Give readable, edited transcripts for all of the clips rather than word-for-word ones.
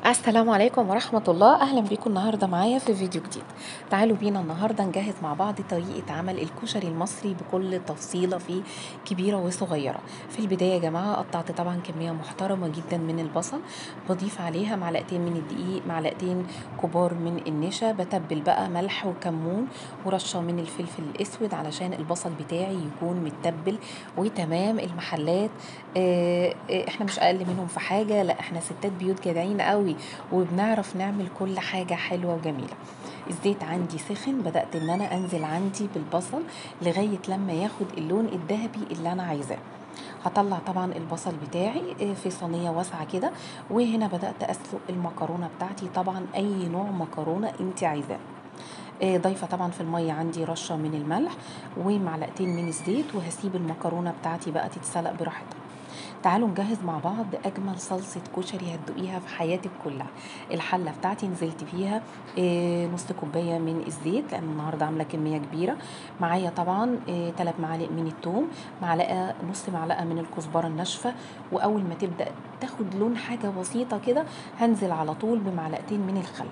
السلام عليكم ورحمة الله. أهلا بيكم النهاردة معايا في فيديو جديد. تعالوا بينا النهاردة نجهز مع بعض طريقة عمل الكشري المصري بكل تفصيلة فيه، كبيرة وصغيرة. في البداية يا جماعة قطعت طبعا كمية محترمة جدا من البصل، بضيف عليها معلقتين من الدقيق، معلقتين كبار من النشا، بتبل بقى ملح وكمون ورشة من الفلفل الأسود علشان البصل بتاعي يكون متبل وتمام. المحلات احنا مش أقل منهم في حاجة، لا احنا ستات بيوت جدعين قوي وبنعرف نعمل كل حاجة حلوة وجميلة. الزيت عندي سخن، بدأت ان انا انزل عندي بالبصل لغاية لما ياخد اللون الذهبي اللي انا عايزاه. هطلع طبعا البصل بتاعي في صينية واسعة كده، وهنا بدأت اسلق المكرونة بتاعتي. طبعا اي نوع مكرونة انت عايزاه. ضايفة طبعا في المية عندي رشة من الملح ومعلقتين من الزيت، وهسيب المكرونة بتاعتي بقى تتسلق براحتها. تعالوا نجهز مع بعض اجمل صلصه كشري هتدوقيها في حياتك كلها. الحلة بتاعتي نزلت فيها نص كوباية من الزيت لان النهارده عامله كمية كبيرة. معايا طبعا 3 معالق من الثوم، معلقه نص معلقه من الكزبره الناشفه، واول ما تبدا تاخد لون حاجة بسيطة كده هنزل على طول بمعلقتين من الخل.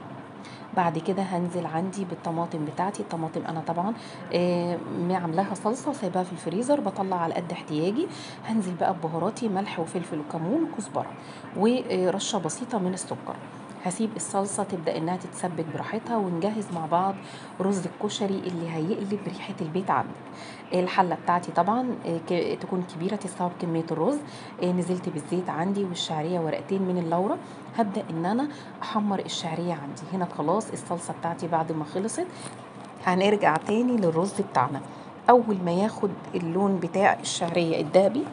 بعد كده هنزل عندي بالطماطم بتاعتي. الطماطم انا طبعا عاملاها صلصه وسايباها في الفريزر، بطلع على قد احتياجي. هنزل بقى ببهاراتي، ملح وفلفل وكمون وكزبره ورشه بسيطة من السكر. هسيب الصلصه تبدا انها تتسبك براحتها، ونجهز مع بعض رز الكشري اللي هيقلب ريحه البيت عندك. الحلة بتاعتي طبعا تكون كبيرة تستوعب كمية الرز. نزلت بالزيت عندي والشعريه ورقتين من اللورة. هبدا ان انا احمر الشعرية عندي. هنا خلاص الصلصه بتاعتي بعد ما خلصت هنرجع تاني للرز بتاعنا. اول ما ياخد اللون بتاع الشعرية الذهبي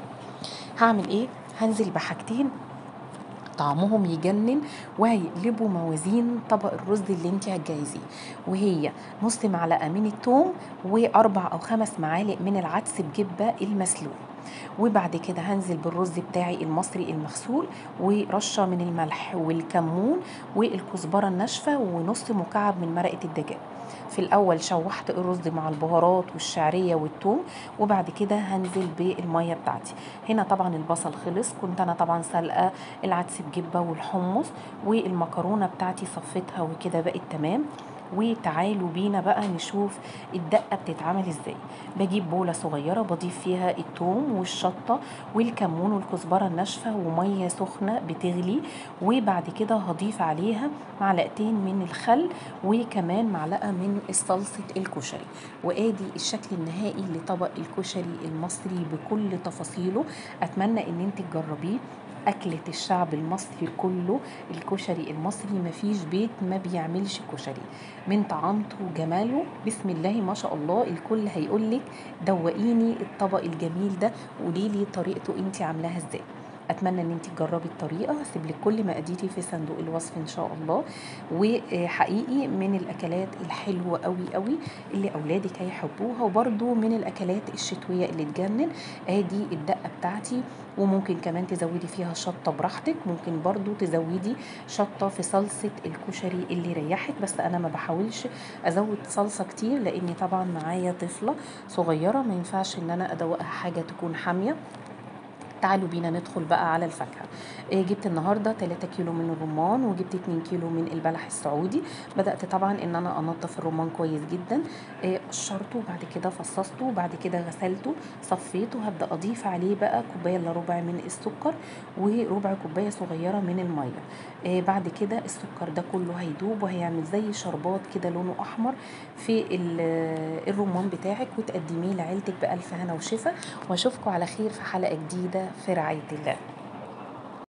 هعمل ايه؟ هنزل بحاجتين طعمهم يجنن وهيقلبوا موازين طبق الرز اللي انت هتجهزيه، وهي نص معلقه من الثوم و4 أو 5 معالق من العدس بجبه المسلوق. وبعد كده هنزل بالرز بتاعي المصري المغسول ورشه من الملح والكمون والكزبره الناشفه ونص مكعب من مرقه الدجاج. في الاول شوحت الرز مع البهارات والشعريه والثوم، وبعد كده هنزل بالمية بتاعتي. هنا طبعا البصل خلص، كنت انا طبعا سلقه العدس بجبه والحمص والمكرونه بتاعتي صفيتها وكده بقت تمام. وتعالوا بينا بقى نشوف الدقة بتتعمل ازاي. بجيب بوله صغيرة بضيف فيها الثوم والشطه والكمون والكزبره الناشفه ومية سخنة بتغلي، وبعد كده هضيف عليها معلقتين من الخل وكمان معلقه من صلصه الكشري. وادي الشكل النهائي لطبق الكشري المصري بكل تفاصيله. اتمنى ان انت تجربيه، أكلة الشعب المصري كله الكشري المصري، مفيش بيت ما بيعملش كشري من طعامته وجماله. بسم الله ما شاء الله، الكل هيقولك دوقيني الطبق الجميل ده، قوليلي طريقته انت عاملاها ازاي. اتمنى ان انت تجربي الطريقة، هسيب لك كل مقاديري في صندوق الوصف ان شاء الله. وحقيقي من الاكلات الحلوة قوي قوي اللي اولادك هيحبوها، وبرده من الاكلات الشتوية اللي تجنن. ادي الدقة بتاعتي، وممكن كمان تزودي فيها شطه براحتك، ممكن برده تزودي شطه في صلصه الكشري اللي ريحك، بس انا ما بحاولش ازود صلصه كتير لاني طبعا معايا طفله صغيرة ما ينفعش ان انا ادوقها حاجة تكون حامية. تعالوا بينا ندخل بقى على الفاكهة. جبت النهارده 3 كيلو من الرمان وجبت 2 كيلو من البلح السعودي. بدأت طبعا ان انا انضف الرمان كويس جدا، قشرته وبعد كده فصصته وبعد كده غسلته صفيته. هبدأ اضيف عليه بقى كوباية الا ربع من السكر وربع كوباية صغيرة من المية. بعد كده السكر ده كله هيدوب وهيعمل زي شربات كده لونه احمر في الرمان بتاعك، وتقدميه لعيلتك بألف هنا وشفا. واشوفكم على خير في حلقة جديدة في رعاية الله.